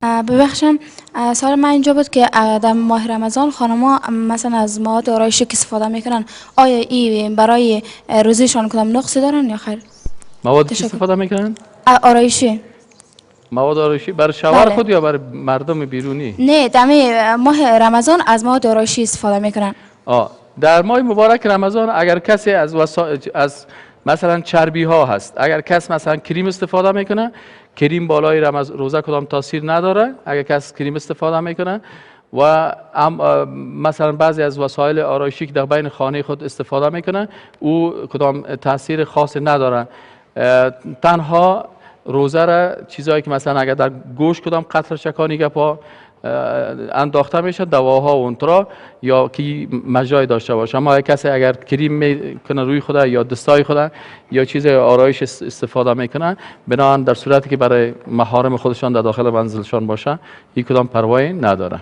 ببخشم، سوال من اینجا بود که در ماه رمضان خانم‌ها مثلا از مواد آرایشی که استفاده میکنن، آیا این برای روزیشان کدام نقصی دارن یا خیر؟ مواد چی استفاده میکنن؟ آرایشی. مواد آرایشی برای شوهر خود یا برای مردم بیرونی؟ نه، در ماه رمضان از مواد آرایشی استفاده میکنن. در ماه مبارک رمضان اگر کسی از از مثلا چربی ها هست، اگر کس مثلا کریم استفاده میکنه، کریم بالای روزه کدام تاثیر نداره. اگر کس کریم استفاده میکنه و مثلا بعضی از وسایل آرایشی که در بین خانه خود استفاده میکنه، او کدام تاثیر خاص نداره. تنها روزه را چیزایی که مثلا اگر در گوش کدام قطره چکانی گپا انداخته میشه، دواها اونترا یا کی مجرای داشته باشه. اما کسی اگر کریم میکنه روی خود یا دستای خود یا چیز آرایش استفاده میکنه، بنابراین در صورتی که برای محارم خودشان در داخل منزلشان باشه، این کدام پروایی نداره.